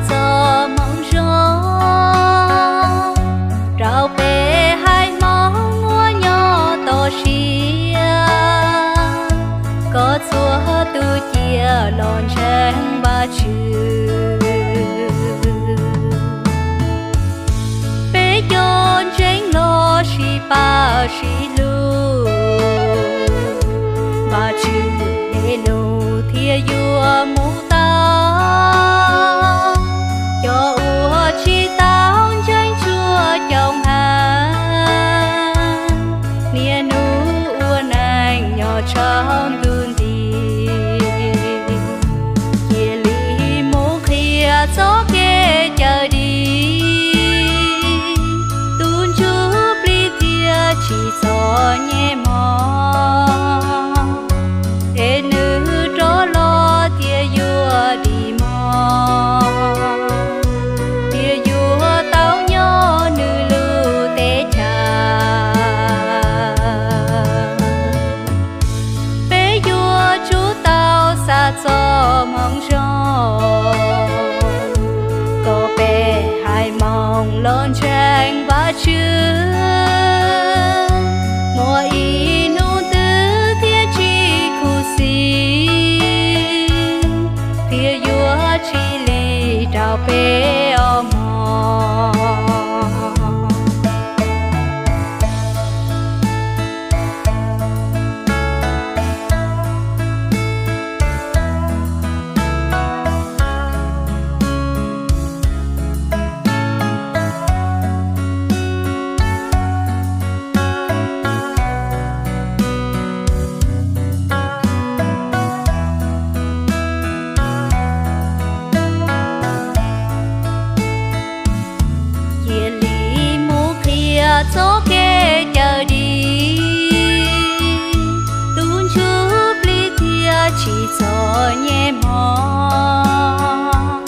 txoj moo zoo rau peb haiv Hmoob uas nyob toj siab, kom txhua tus cia los ntseeg Vajtswv. Peb cov ntseeg los sib pab sib hlub, Vajtswv hais nug thiaj yuav mus tau. Cov uas tsis tau ntseeg tsuas coob heev, niaj hnub ua neej nyob tsaug ntuj nti. Cia li mus qhia txoj kev cawm dim, tus ntsuj plig thiaj tsim txom nyem mog, es nws rov los thiaj yuav dim mog, thiaj yuav tau nyob nws lub teb chaws. Peb yuav tsum tau xa txoj moo zoo, kom peb haiv Hmoob los ntseeg Vajtswv. Muaj ib hnub twg thiaj tsis khuv xim, thiaj yuav tsis li rau peb os mog. Cia li mus qhia txoj kev cawm dim, tus ntsuj plig thiaj tsim txom nyem mog,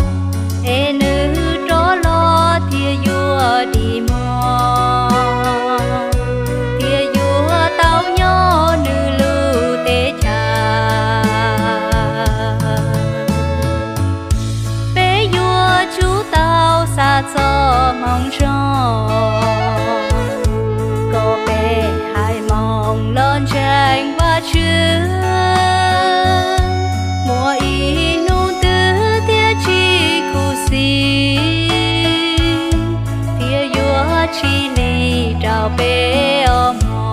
es nws rov los thiaj yuav dim mog, thiaj yuav tau nyob nws lub teb chaws. Peb yuav tsum tau xa txoj moo zoo, kom peb haiv Hmoob los ntseeg Vajtswv. Muaj ib hnub twg thiaj tsis khuv xim, thiaj yuav tsis li rau peb os mog.